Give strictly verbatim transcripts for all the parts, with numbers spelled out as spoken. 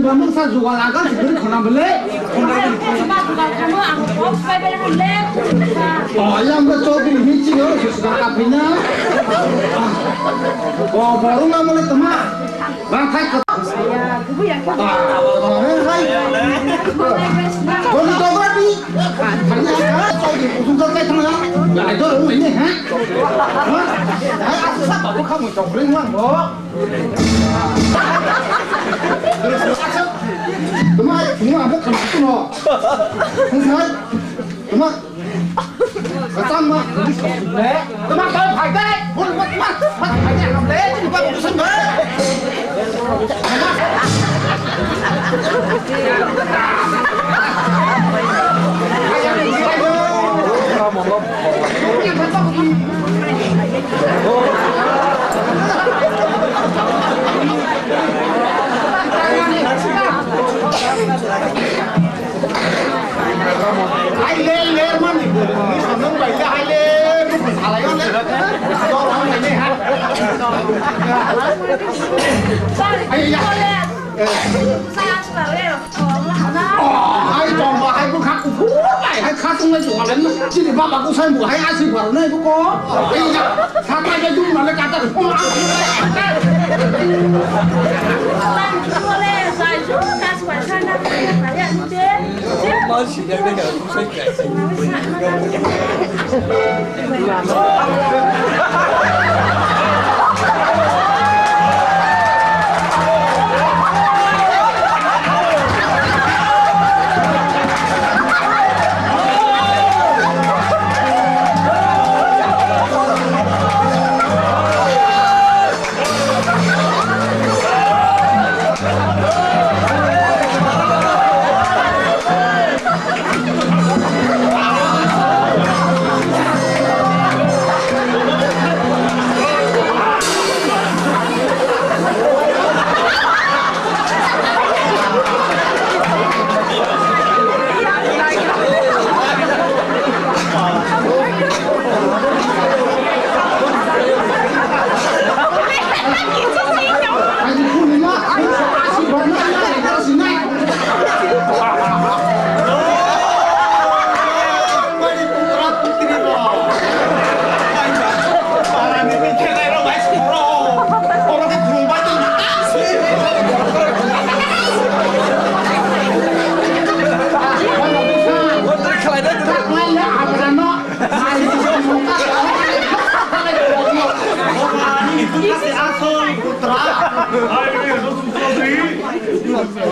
Mungsa jugal agal sibir khona bele. Oh, yang ba chokri hi chi yo suka kapina. Oh, boru na mole tama. Bang thai ka. Ah, hai. Boru to ba di. Hai, chokri kusung ka kai thang ya. Ya, itu rumah ini, ha? Ha? Hai, aku sa babu kamu chokri mang bo. Tuma, tuma, abo kena tuma. Tuma, tuma, kacang mah, tuma, tuma, kau pakai, pun, tuma, tuma, pakai, apa boleh, ini buat urusan, Mbak. Ai, tong ba hai bwkha kuphur bai hai kha tong nai tong alen chini baba ku sai bu hai asi bar nai bu ko. Ai ya, sa ta ga dum na le ka ta.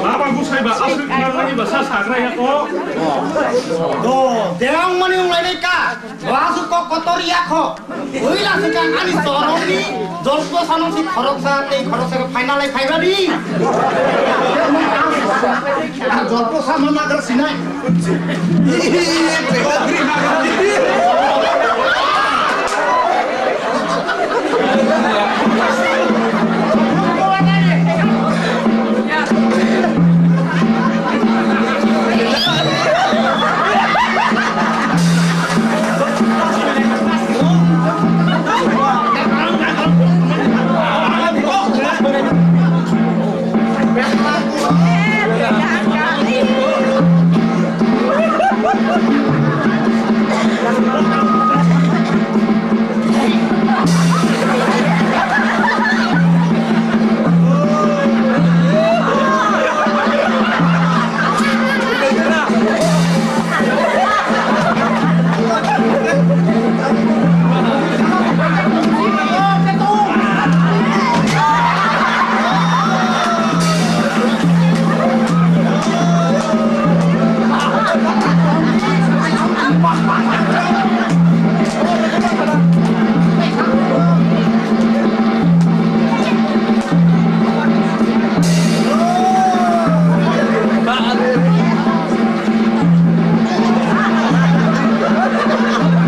Baba gusai ba aswk nang mani ba sa sagra ya ko. Do, deang mani ung lai ka. Rasu kok kotor ya kho. Ui la se kang ani soroni. Jolpo sano si khorok sa, tei khorok sa final ai phai ba di. Jolpo sa mana gar sinai.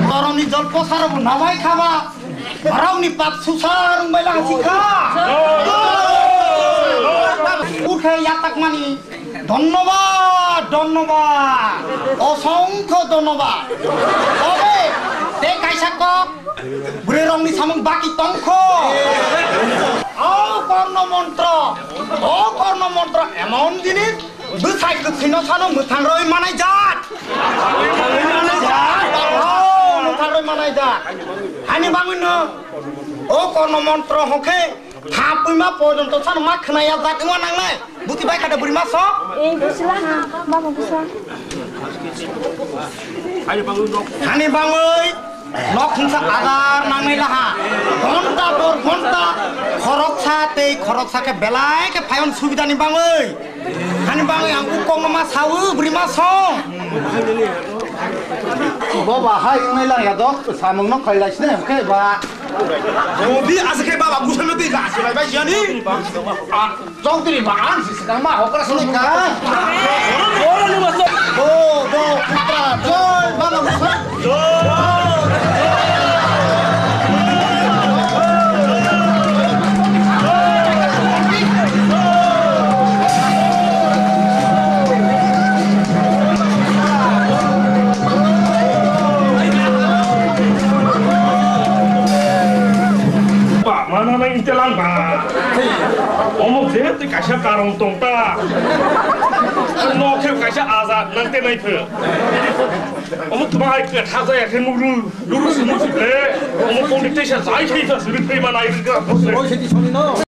Borokni jol posarok bo nabai khaba. Borokni pak susar wngbai lang sikha. Ukhe yatakmani dhonnobad, dhonnobad, osongkho dhonnobad. Tobe tei kaisa kok bwrwirokni samung baki tongkho. O korno montro, o korno montro emon jinis, bwsai kwthwino sano mwthang rwi manai jak. O mwthang rwi manai jak. Hani bangwino o korno montro hokhe thapwima pojonto sano ma khwnaya jak wngma nangnai. Buti bai khade bwrwi ma so? Ei, bwsla ha, baba bwsa. Hani bangwi nok. Hani bangwi nok thungsa adar nangnai laha. Ghonta dor ghonta khoroksa tei khoroksa khe belai khe phayon subidani bangwi. Hani bangwi ang ukokno ma sawi bwrwi ma so? Boba hai wngnai lang ya dok, samung no khailai sini hwnkhe ba. Jodi aswk khe baba bwsano twi la se bai bai jani. Ah, Chowdhury ba ang si sikang ma hokra sini ka. Oro ni maso. Do, do, putra, joy, baba bwsa. Ba, mana nang ite lang ba. Omo je tei kaisa karong tong ta. No khe kaisa aza nang te nai phe. Omo tuma hai ke tha jaya khe nuru, nuru sumu sukle. Omo poni te sa jai khe sa suri pe mana ai ka.